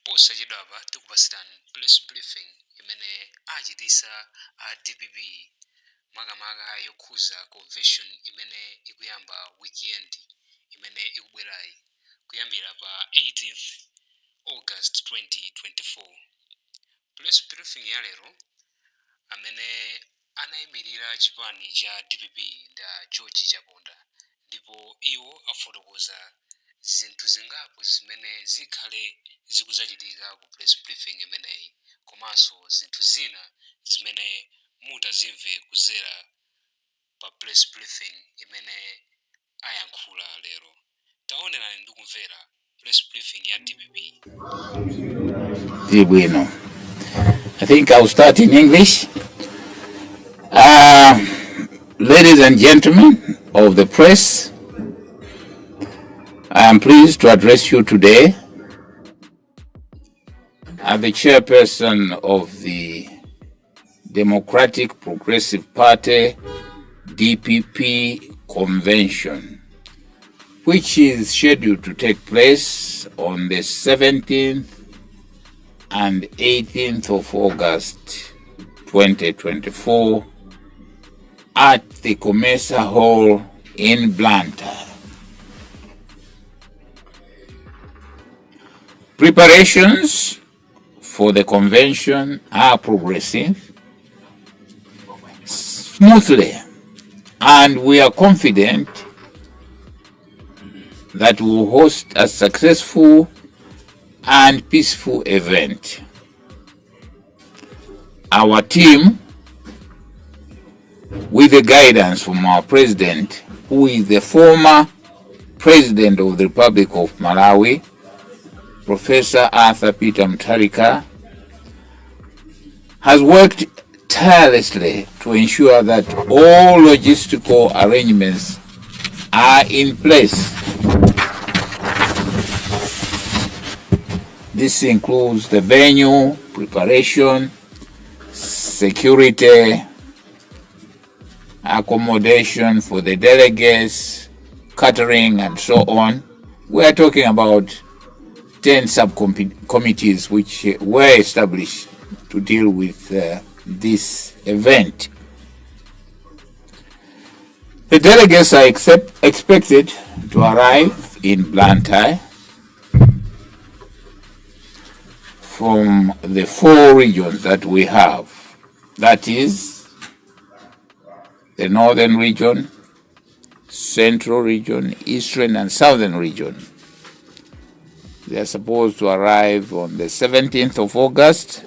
Posachedwapa tikupasirani press briefing imene achitisa a DPP, makamaka yokhuza convention imene ikuyamba weekend imene ikubwerayi, kuyambira pa 18th August 2024. Press briefing ya lero, amene anayimirira chipani cha DPP nda George Chaponda, ndipo iwo afotokoza zinthu zingapo zimene zikhale zikuzachitika ku press briefing imeneyi, komanso zinthu zina zimene mutazimve kuzera pa press briefing imene ayankhula lero. Taonerani ndi kumvera press briefing ya DPP. Bwino. I think I'll start in English. Ladies and gentlemen of the press, I am pleased to address you today as the chairperson of the Democratic Progressive Party DPP convention, which is scheduled to take place on the 17th and 18th of August 2024 at the Comesa Hall in Blantyre. Preparations for the convention are progressing smoothly, and we are confident that we will host a successful and peaceful event. Our team, with the guidance from our president, who is the former president of the Republic of Malawi, Professor Arthur Peter Mutharika, has worked tirelessly to ensure that all logistical arrangements are in place. This includes the venue, preparation, security, accommodation for the delegates, catering, and so on. We are talking about 10 subcommittees which were established to deal with this event. The delegates are expected to arrive in Blantyre from the 4 regions that we have. That is the northern region, central region, eastern and southern region. They are supposed to arrive on the 17th of August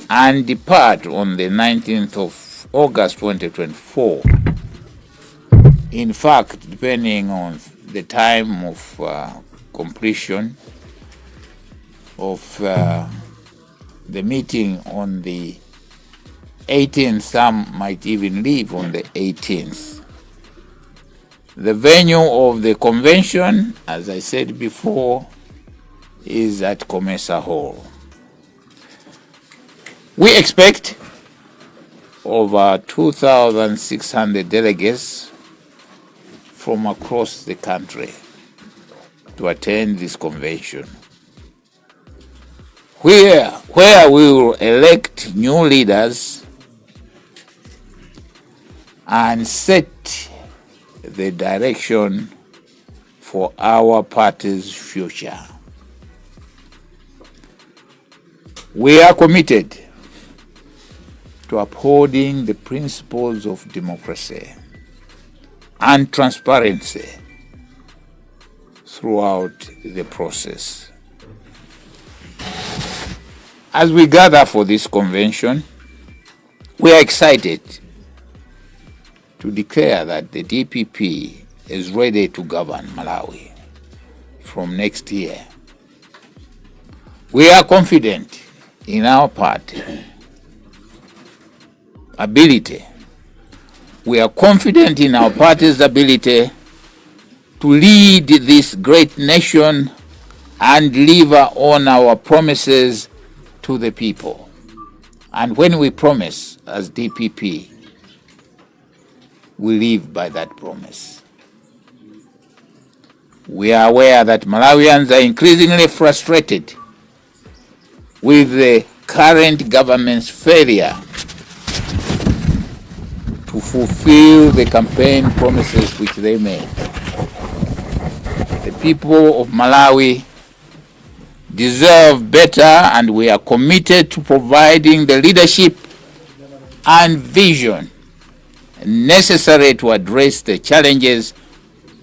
and depart on the 19th of August 2024. In fact, depending on the time of completion of the meeting on the 18th, some might even leave on the 18th. The venue of the convention, as I said before, is at Comesa Hall. We expect over 2,600 delegates from across the country to attend this convention, where we will elect new leaders and set the direction for our party's future. We are committed to upholding the principles of democracy and transparency throughout the process. As we gather for this convention, we are excited to declare that the DPP is ready to govern Malawi from next year. We are confident in our party ability. We are confident in our party's ability to lead this great nation and deliver on our promises to the people. And when we promise as DPP, we live by that promise. We are aware that Malawians are increasingly frustrated with the current government's failure to fulfill the campaign promises which they made. The people of Malawi deserve better, and we are committed to providing the leadership and vision necessary to address the challenges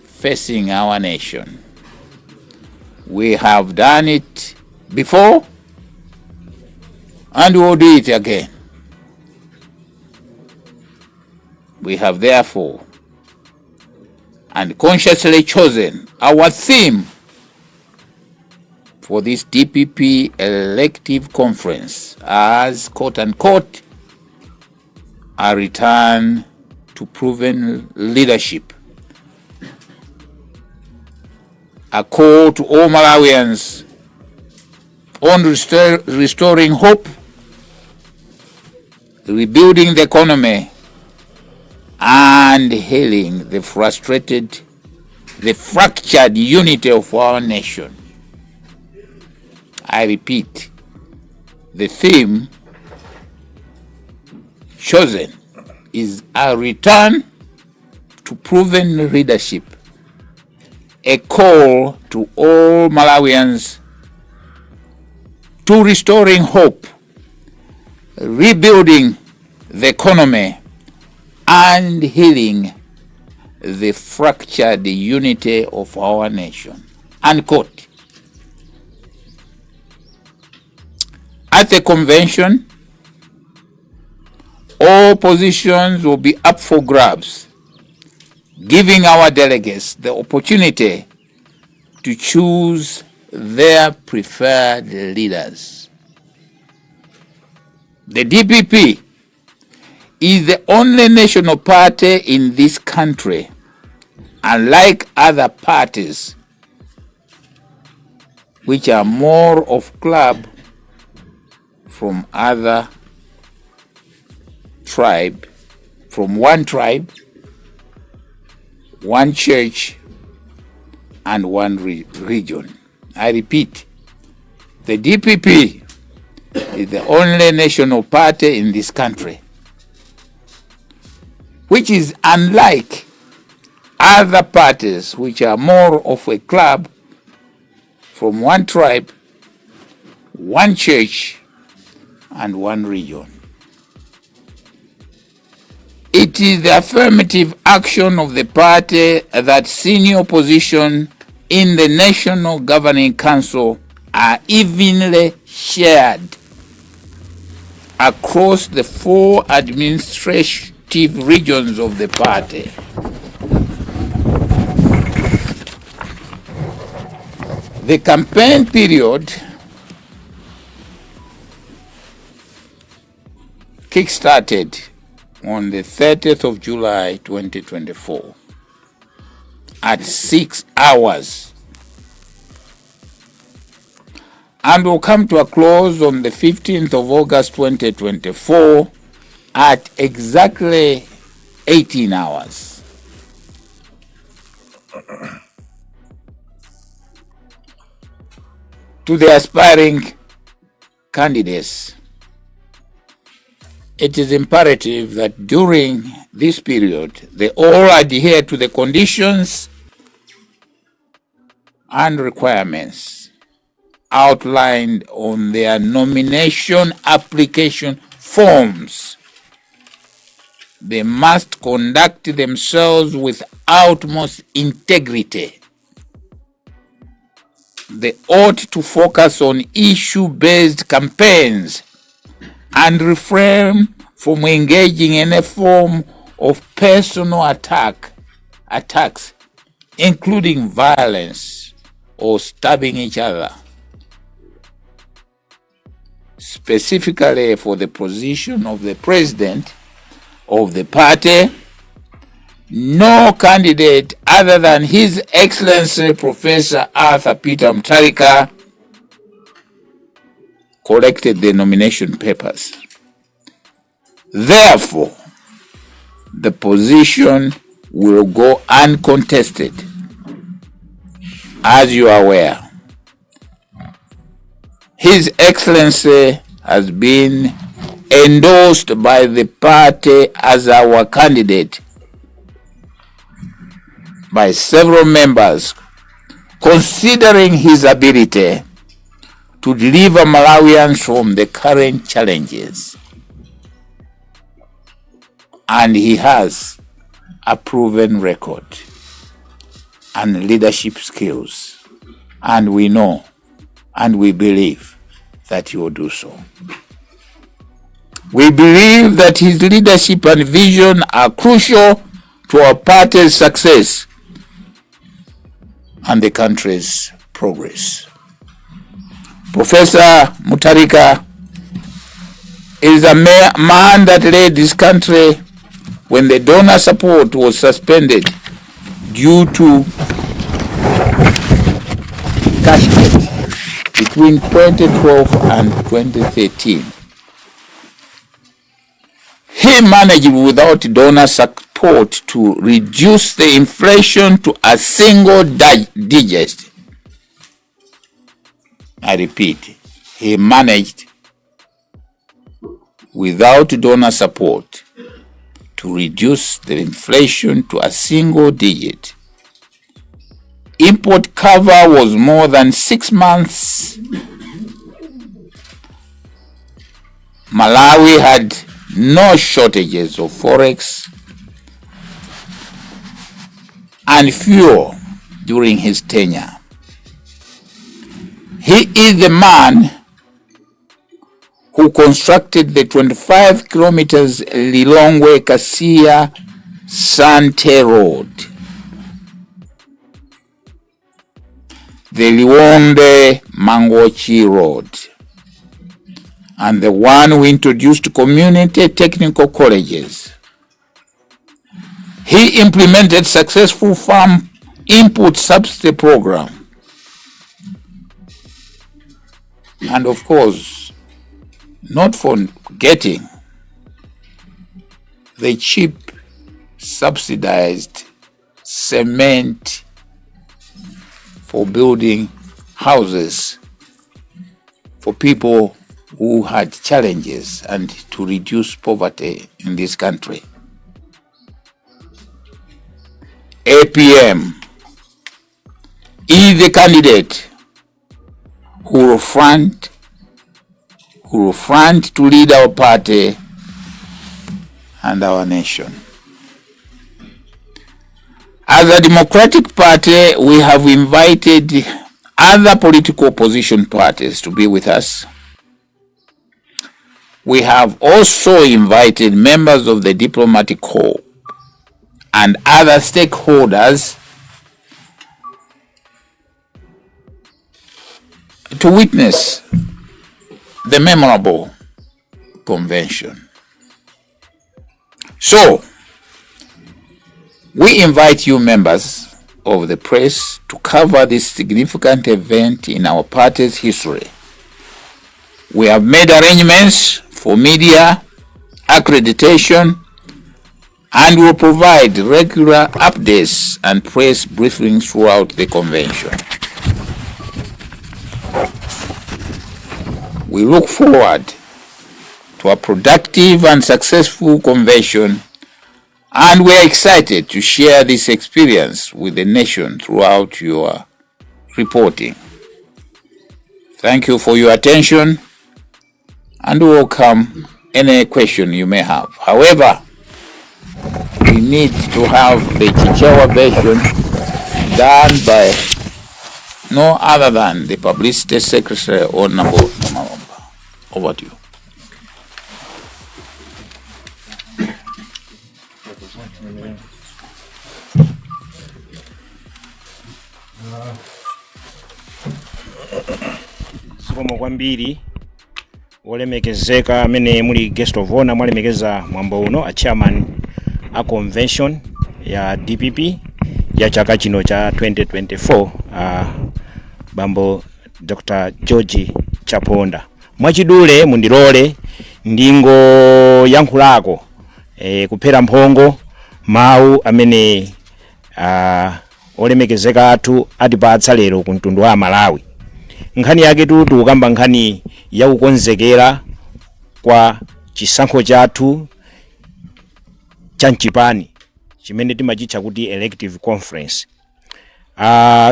facing our nation. We have done it before and we will do it again. We have therefore and consciously chosen our theme for this DPP elective conference as, quote unquote, "a return to proven leadership. A call to all Malawians on restoring hope, rebuilding the economy, and healing the fractured unity of our nation." I repeat, the theme chosen is "a return to proven leadership, a call to all Malawians to restoring hope, rebuilding the economy, and healing the fractured unity of our nation." Unquote. At the convention, all positions will be up for grabs, giving our delegates the opportunity to choose their preferred leaders. The DPP is the only national party in this country, unlike other parties, which are more of club from other tribe, from one tribe, one church, and one region. I repeat, the DPP is the only national party in this country, which is unlike other parties, which are more of a club from one tribe, one church, and one region. It is the affirmative action of the party that senior position in the National Governing Council are evenly shared across the four administrative regions of the party. The campaign period kick-started on the 30th of July 2024 at 6 hours and will come to a close on the 15th of August 2024 at exactly 18 hours. To the aspiring candidates, it is imperative that during this period they all adhere to the conditions and requirements outlined on their nomination application forms. They must conduct themselves with utmost integrity. They ought to focus on issue-based campaigns and refrain from engaging in a form of personal attacks, including violence or stabbing each other. Specifically for the position of the president of the party, no candidate other than His Excellency Professor Arthur Peter Mutharika collected the nomination papers. Therefore, the position will go uncontested, as you are aware. His Excellency has been endorsed by the party as our candidate by several members, considering his ability to deliver Malawians from the current challenges. And he has a proven record and leadership skills. And we know and we believe that he will do so. We believe that his leadership and vision are crucial to our party's success and the country's progress. Professor Mutharika is a man that led this country when the donor support was suspended due to Cashgate between 2012 and 2013. He managed without donor support to reduce the inflation to a single digit. I repeat, he managed without donor support to reduce the inflation to a single digit. Import cover was more than 6 months. Malawi had no shortages of forex and fuel during his tenure. He is the man who constructed the 25 kilometers Lilongwe Kasiya Santhe Road, the Liwonde Mangochi Road, and the one who introduced community technical colleges. He implemented successful farm input subsidy program. And of course, not forgetting the cheap subsidized cement for building houses for people who had challenges and to reduce poverty in this country. APM is the candidate who will front to lead our party and our nation. As a Democratic Party, we have invited other political opposition parties to be with us. We have also invited members of the diplomatic corps and other stakeholders to witness the memorable convention. So, we invite you, members of the press, to cover this significant event in our party's history. We have made arrangements for media accreditation and will provide regular updates and press briefings throughout the convention. We look forward to a productive and successful convention, and we are excited to share this experience with the nation throughout your reporting. Thank you for your attention and welcome any question you may have. However, we need to have the Chichewa version done by no other than the Publicity Secretary, Honorable Namalomba. Over to you. Zikomo kwambiri, wolemekezeka amene muli guest of honor, mwalemekeza mwambo uno, a chairman a convention ya DPP ya chaka chino cha 2024, bambo Dr George Chaponda. Mwachidule mundilole ndingoyankhulako kuphera mphongo mawu amene olemekezeka athu atipatsa lero ku mtundu wa Malawi. Nkhani yake tu tikukamba nkhani yakukonzekera kwa chisankho chathu cha mchipani chimene timachitcha kuti elective conference.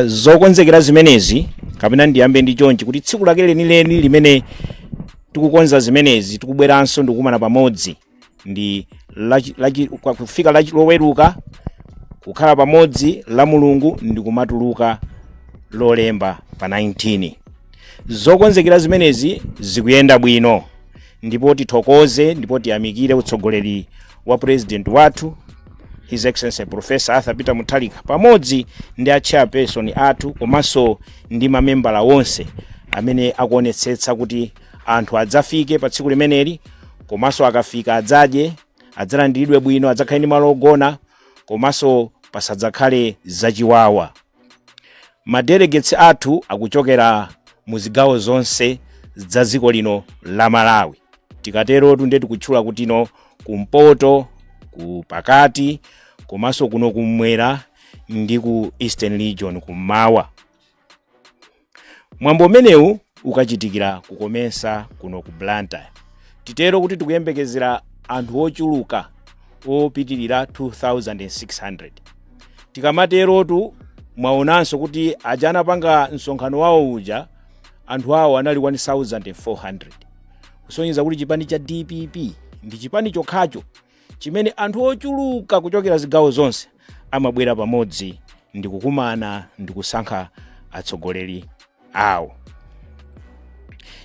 Zokonzekera zimenezi, kapena ndiyambe ndi chonchi kuti tsiku lake lenileni limene tikukonza zimenezi, tikubweranso ndikukumana pamodzi, ndi kufika Loweruka, kukhala pamodzi la Mulungu, ndi kumatuluka Lolemba pa 19. Zokonzekera zimenezi zikuyenda bwino, ndipo tithokoze ndipo tiyamikire utsogoleri wa President wathu, His Excellency Professor Arthur Peter Mutharika, pamodzi ndi a chairperson athu komanso ndi mamembala onse amene akuonetsetsa kuti anthu adzafike pa tsiku limeneli, komanso akafika adzadye, adzalandiridwe bwino, adzakhale ndi malo ogona, komanso pasadzakhale zachiwawa. Ma delegates athu akuchokera mu zigawo zonse za dziko lino la Malawi. Tikatero tunde tikutchula kuti no kumpoto, ku pakati, komanso kuno kumwera ndi ku Eastern Region kummawa. Mwambo umenewu ukachitikira ku COMESA kuno ku Blantyre. Titero kuti tikuyembekezera anthu ochuluka opitirira 2600. Tikamaterotu mwaonanso kuti aja anapanga msonkhano wawo uja, anthu awo anali 1400, kusonyeza kuti chipani cha DPP ndi chipani chokhacho chimene anthu ochuluka kuchokera zigawo zonse amabwera pamodzi ndi kukumana ndi kusankha atsogoleri awo.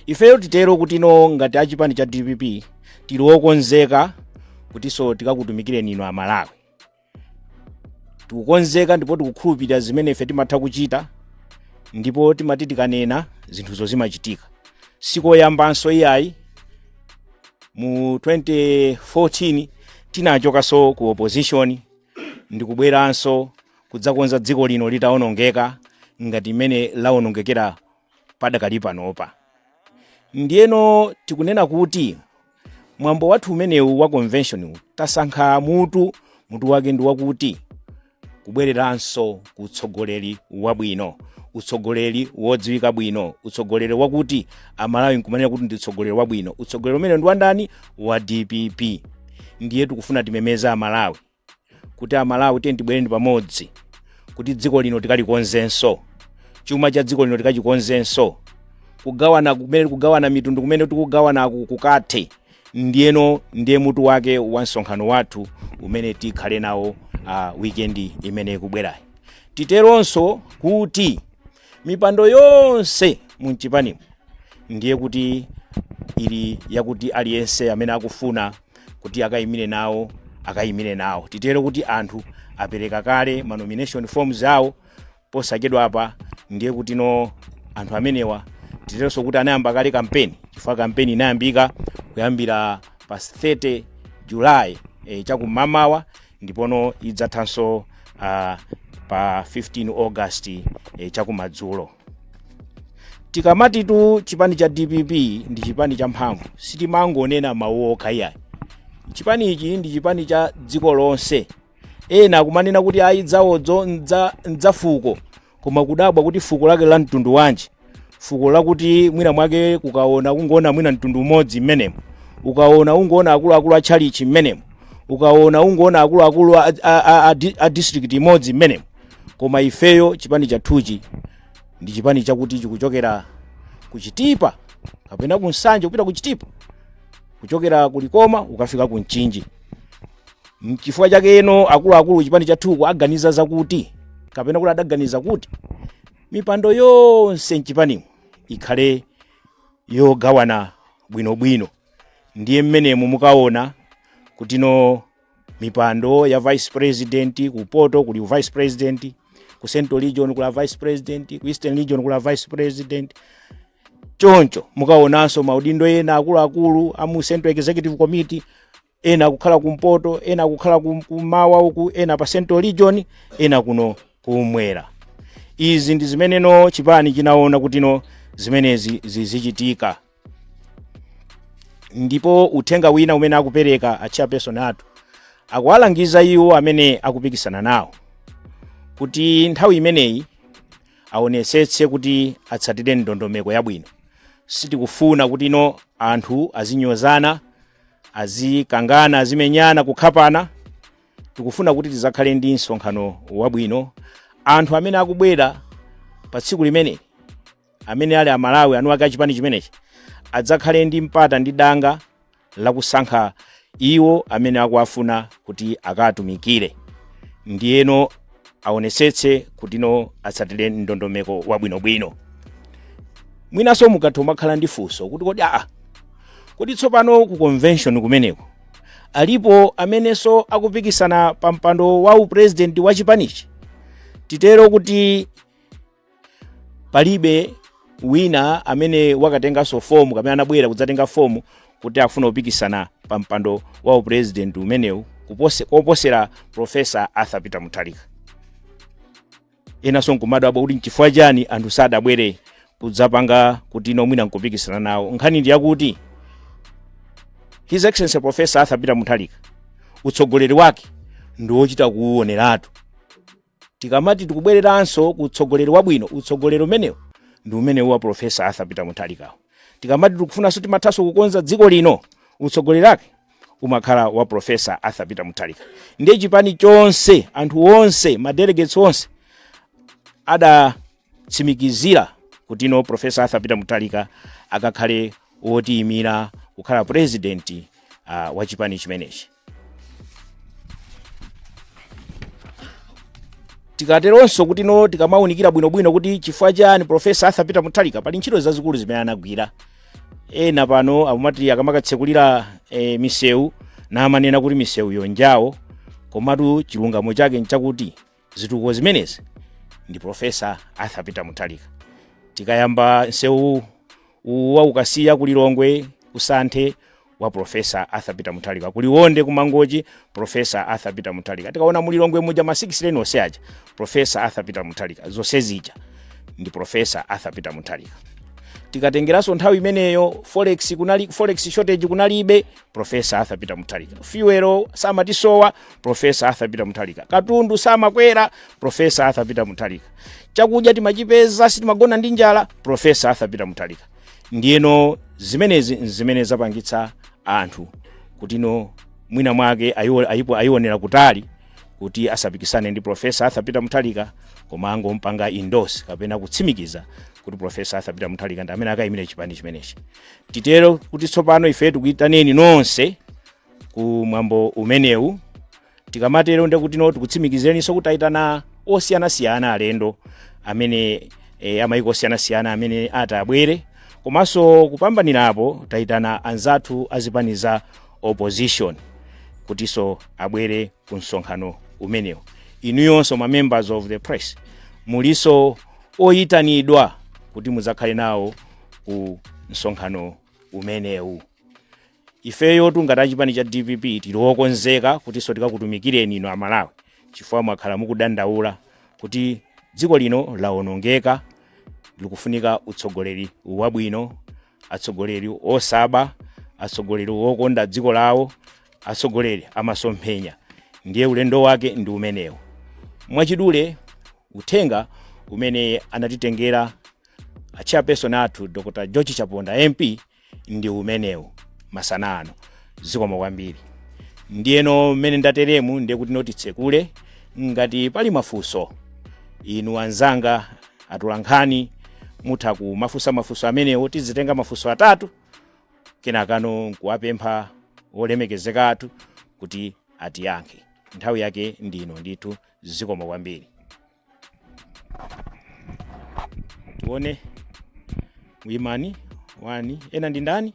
Ifeyo titero kuti no ngati achipani cha DPP tili wokonzeka kutinso tikakutumikireni inu Amalawi. Tikukonzeka ndipo tikukhulupirira zimene ife timatha kuchita, ndipo timati tikanena zinthuzo zimachitika. Sikoyambanso iyayi. Mu 2014 tinachokanso ku opposition ndikubweranso kudzakonza dziko lino litawonongeka ngati mmene lawonongekera padakali panopa. Ndiyeno tikunena kuti mwambo wathu umenewu wa convention uwu, tasankha mutu. Mutu wake ndi wakuti kubwereranso ku utsogoleri wabwino, utsogoleri wodziwika bwino, utsogoleri wakuti Amalawi nkumanena kuti ndi utsogoleri wabwino. Utsogoleri umene ndi wandani? Wa DPP. Ndiye tikufuna timemeza Amalawi kuti Amalawi, tiye tibwereni pamodzi kuti dziko lino tikalikonzenso, chuma cha dziko lino tikachikonzenso, kugawana kumene kugawana mitundu kumene tikugawana kukathe. Ndiyeno ndiye mutu wake wa msonkhano wathu umene tikhale nawo weekend imene ikubwerayi. Titeronso kuti mipando yonse mumchipanimo ndiye kuti ili yakuti aliyense amene akufuna kuti akayimire nawo, akayimire nawo. Titero kuti anthu apereka kale ma nomination forms awo posachedwa apa. Ndiye kuti no anthu amenewa titeronso kuti anayamba kale kampeni, chifukwa kampeni inayambika kuyambira pa 30 July chakumamawa, ndipono idzathanso pa 15 August chakumadzulo. Tikamatitu chipani cha DPP ndi chipani cha mphamvu, sitimangonena mawu okha iyayi. Chipani ichi ndi chipani cha dziko lonse. Ena akumanena kuti ayi, dzawodzo ndza fuko, koma kudabwa kuti fuko lake la mtundu wanji? Fuko lakuti mwina mwake kukaona ungoona mwina mtundu umodzi mmenemo, ukaona ungoona akuluakulu a tchalichi mmenemo, ukaona ungoona akuluakulu a district imodzi mmenemo. Koma ifeyo chipani chathuchi ndi chipani chakuti chikuchokera kuchitipa kapena kuNsanje kupita kuchitipa, kuchokera kuLikoma ukafika ku Mchinji. Nchifukwa chake eno akuluakulu chipani chathuku aganiza zakuti, kapena kuti adaganiza kuti mipando yonse mchipanimo ikhale yogawana bwinobwino. Ndiye mmenemu mukaona kuti no mipando ya vice president, kupoto kuli vice president, ku Central Region kula vice president, ku Eastern Region kula vice president. Choncho mukaonanso maudindo ena akuluakulu amu Central Executive Committee, ena akukhala kumpoto, ena akukhala kummawa uku, ena pa Central Region, ena kuno kumwera. Izi ndi zimeneno chipani chinaona kuti no zimenezi zizichitika. Ndipo uthenga wina umene akupereka a chairperson athu, akuwalangiza iwo amene akupikisana nawo kuti nthawi imeneyi Aonetsetse kuti atsatire ndondomeko yabwino. Sitikufuna kuti ino anthu azinyozana, azikangana, azimenyana, kukhapana. Tikufuna kuti tizakhale ndi msonkhano wabwino. Anthu amene akubwera pa tsiku limeneli, amene ali Amalawi anu ake achipani chimenechi, adzakhale ndi mpata ndi danga lakusankha iwo amene akuwafuna kuti akatumikire. Ndiyeno aonetsetse kuti no atsatire ndondomeko wabwinobwino. Mwinanso mukatha umakhala ndi funso kuti kodi kodi tsopano ku convention kumeneko alipo amenenso akupikisana pa mpando wa upresident wa chipanichi? Titero kuti palibe wina amene wakatenganso fomu kapena anabwera kudzatenga fomu kuti afuna kupikisana pa mpando wa upresident umenewu koposera Professor Arthur Peter Mutharika. Enanso nkumadabwa kuti nchifukwa chani anthu sadabwere kudzapanga kuti ino mwina nkupikisana nawo. Nkhani ndi yakuti His Excellency Professor Arthur Peter Mutharika, utsogoleri wake ndi wochita kuuoneratu. Tikamati tikubwereranso ku utsogoleri wabwino, utsogoleri umenewu ndi umenewu wa Professor Arthur Peter Mutharikawo. Tikamati tikufunanso timathanso kukonza dziko lino, utsogoleri wake umakhala wa Professor Arthur Peter Mutharika. Ndiye chipani chonse, anthu onse, madelegates onse adatsimikizira kuti ino Professor Arthur Peter Mutharika akakhale wotiyimira kukhala president wa chipani chimenechi. Tikateronso kuti no tikamawunikira bwinobwino kuti chifukwa chani Professor Arthur Peter Mutharika, pali ntchito zazikulu zimene anagwira. Ena pano amati akamakatsekulira misewu namanena kuti misewu yonjawo, komatu chilungamo chake nchakuti zitukuko zimenezi ndi Professor Arthur Peter Mutharika. Tikayamba msewu wa Ukasiya ku Lilongwe kusanthe, wa Professor Arthur Peter Mutharika. Kuliwonde kumangochi, Professor Arthur Peter Mutharika. Tikaona mulilongwe muja ma 6 lane onse aja, Professor Arthur Peter Mutharika. Zonse zija ndi Professor Arthur Peter Mutharika. Tikatengeranso nthawi imeneyo forex, kunali forex shortage kunalibe, Professor Arthur Peter Mutharika. Fuel samatisowa, Professor Arthur Peter Mutharika. Katundu samakwera, Professor Arthur Peter Mutharika. Chakudya timachipeza, sitimagona ndi njala, Professor Arthur Peter Mutharika. Ndiyeno zimenezi nzimene zapangitsa anthu kuti no mwina mwake ayionera kutali kuti asapikisane ndi Professor Arthur Peter Mutharika, koma angompanga endorse kapena kutsimikiza kuti Professor Arthur Peter Mutharika ndi amene akayimira chipani chimenechi. Titero kuti tsopano ife tikuyitaneni nonse ku mwambo umenewu. Tikamatero ndekuti no tikutsimikizireniso kuti ayitana osiyanasiyana, alendo amene amayiko osiyanasiyana amene ati abwere, komanso kupambanirapo tayitana anzathu azipani za opposition kutinso abwere ku msonkhano umenewu. Inuyonso ma members of the press muliso oyitanidwa kuti mudzakhale nawo ku msonkhano umenewu. Ifeyo tungati achipani cha DPP tili okonzeka kutinso tikakutumikireni inu Amalawi, chifukwa mwakhala mukudandaula kuti dziko lino lawonongeka, likufunika utsogoleri wabwino, atsogoleri osaba, atsogoleri okonda dziko lawo, atsogoleri amasomphenya. Ndiye ulendo wake ndi umenewu. Mwachidule, uthenga umene anatitengera a chairperson athu Dr George Chaponda MP ndi umenewu masana ano. Zikomo kwambiri. Ndiyeno mmene ndateremu, ndiye kuti notitsekule ngati pali mafunso. Inu anzanga atolankhani mutha kumafunsa mafunso amenewo. Tizitenga mafunso atatu, kenakano nkuwapempha olemekezeka athu kuti atiyankhe. Nthawi yake ndino ndithu. Zikomo kwambiri. Tione wimani wani ena ndi ndani?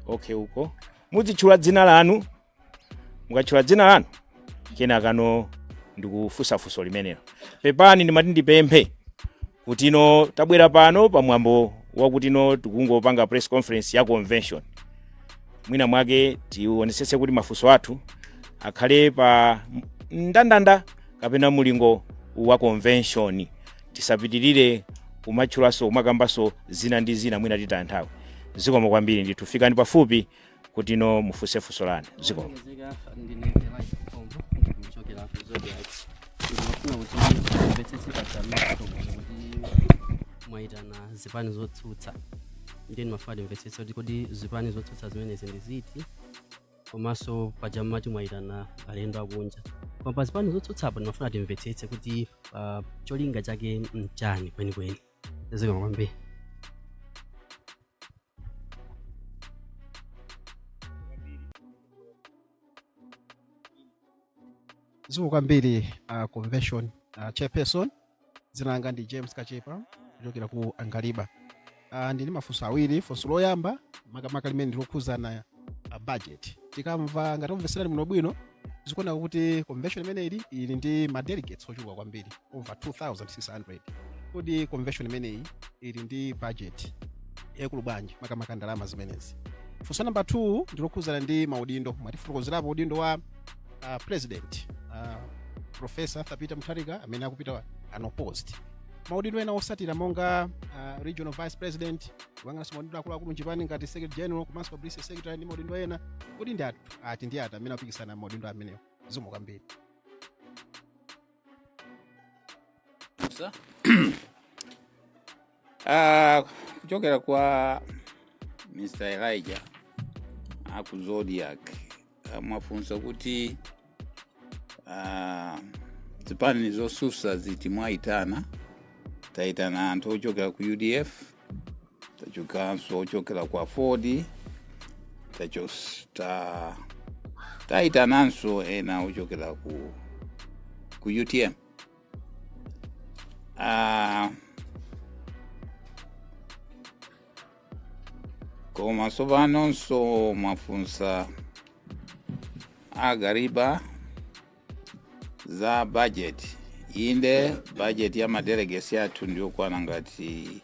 Okay, uko muzitchula dzina lanu. Mukatchula dzina lanu, kenakano ndikufunsa funso limenelo. Pepani, ndimati ndipemphe kuti ino tabwera pano pamwambo wakuti ino tikungopanga press conference ya convention. Mwina mwake tionetsetse kuti mafunso athu akhale pa ndandanda kapena mulingo wa convention. Tisapitirire kumatchulanso, kumakambanso zina ndi zina, mwina titaya nthawi. Zikomo kwambiri ndithu. Fikani pafupi kuti ino mufunse funso lanu. Zikomo. Olemekezeka, ndine Elijah Kombo, ndikuchokera ku Zodiak. Ndimafuna kuti ndimvetsetse pachamene kuti Mwayitana zipani zotsutsa, ndiye ndimafuna timvetsetse kuti kodi zipani zotsutsa zimenezi ndi ziti, komanso paja mmati mwayitana alendo akunja, koma pa zipani zotsutsapo ndimafuna timvetsetse kuti cholinga chake nchani kwenikweni. Zikomo kwambiri. Zikomo kwambiri, convention chairperson. Dzina langa ndi James Kachepa kuchokera ku Angaliba. Ndili mafunso awiri. Funso loyamba makamaka limene ndilokhuzana budget. Tikamva ngati omveserani bwinobwino, zikuoneka kuti convention imeneyi ili ndi ma delegates ochuluka kwambiri, over 2600. Kodi convention imeneyi ili ndi budget yaikulu bwanji, makamaka ndalama zimenezi? Funso namba 2 ndilokhuzana ndi maudindo. Mwatifotokozerapo udindo wa president, Professor Arthur Peter Mutharika, amene akupita unopposed. Maudindo ena osatira monga regional vice president, kuyang'ananso maudindo akuluakulu mchipani ngati secretary general komanso publicity secretary ndi maudindo ena, kodi ndi ati ndi ati amene akupikisana maudindo amenewo? Zikomo kwambiri. Kuchokera kwa Mr. Elijah aku Zodiak, mwafunsa kuti zipani zosusa ziti mwayitana. Tayitana anthu ochokera ku UDF, tachokanso ochokera ku AFORD, tayitananso ena ochokera ku UTM. Koma tsopanonso mwafunsa agariba za budget. Inde, budget ya madelegates athu ndiyokwana ngati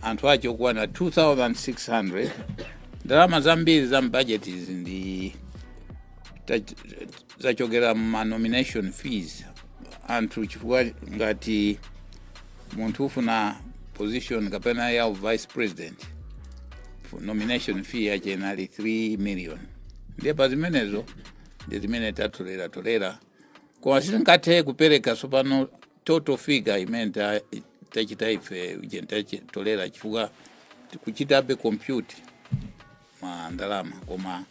anthu ache okwana 2600. Ndalama zambiri za budget izi ndi zachokera ma nomination fees anthu, chifukwa ngati munthu ufuna position kapena ya vice president, nomination fee yache inali 3 million. Ndiye pa zimenezo ndi zimene tatolera tolera, koma sitingathe kupereka tsopano total figure imene tachita ife uje tolera, chifukwa tikuchitabe compute ma ndalama. Koma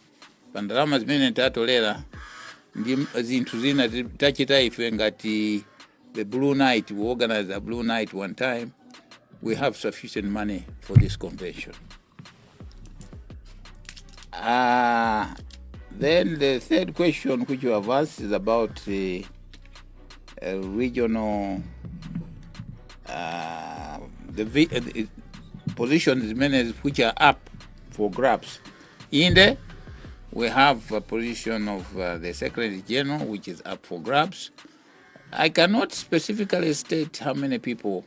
pa ndalama zimene tatolera ndi zinthu zina tachita ife ngati the Blue Night, we organized a Blue Night one time, we have sufficient money for this convention. Then the third question which you have asked is about the regional the positions many which are up for grabs. Inde, we have a position of the Secretary General which is up for grabs. I cannot specifically state how many people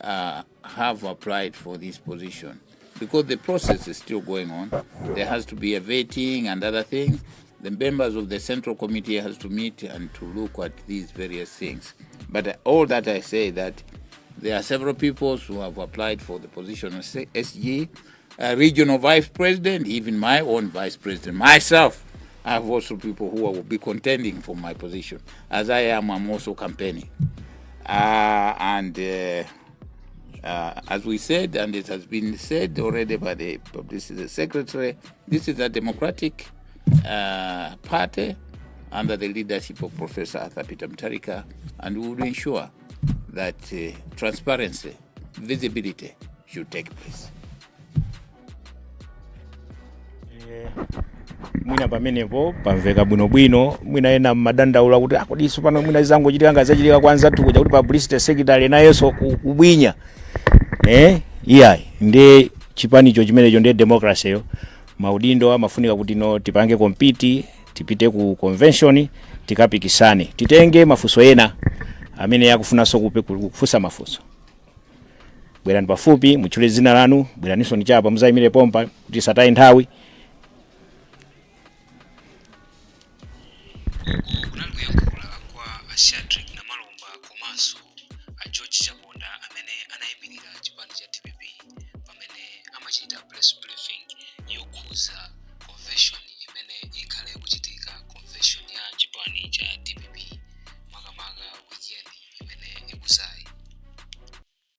have applied for this position because the process is still going on. There has to be a vetting and other things. The members of the Central Committee has to meet and to look at these various things. But all that I say that there are several people who have applied for the position of SG, regional vice president, even my own vice president, myself. I have also people who will be contending for my position. As I am, I'm also campaigning. And as we said, and it has been said already by the publicity secretary, this is a democratic party under the leadership of Professor Arthur Peter Mutharika, and we will ensure that transparency, visibility should take place. Mwina pamenepo pamveka bwinobwino. Mwina ena mmadandaula kuti akodiso pano mwina zizangochitika nga zachitika kwa anzathu kuja kuti publicity secretary nayenso kubwinya, iyayi, ndi chipanicho chimenecho ndiye democracy yo. Maudindo amafunika kuti no tipange compete, tipite ku convention tikapikisane. Titenge mafunso ena amene akufunanso kufunsa mafunso. Bwerani pafupi, mutchule dzina lanu, bweraninso ndi chapa muzayimire pompa kuti sataye nthawi. Uku kunali kuyankhula kwa a Shadrick Namalomba komanso a George Chaponda amene anayimirira chipani cha DPP pamene amachita press briefing yokhuza convention.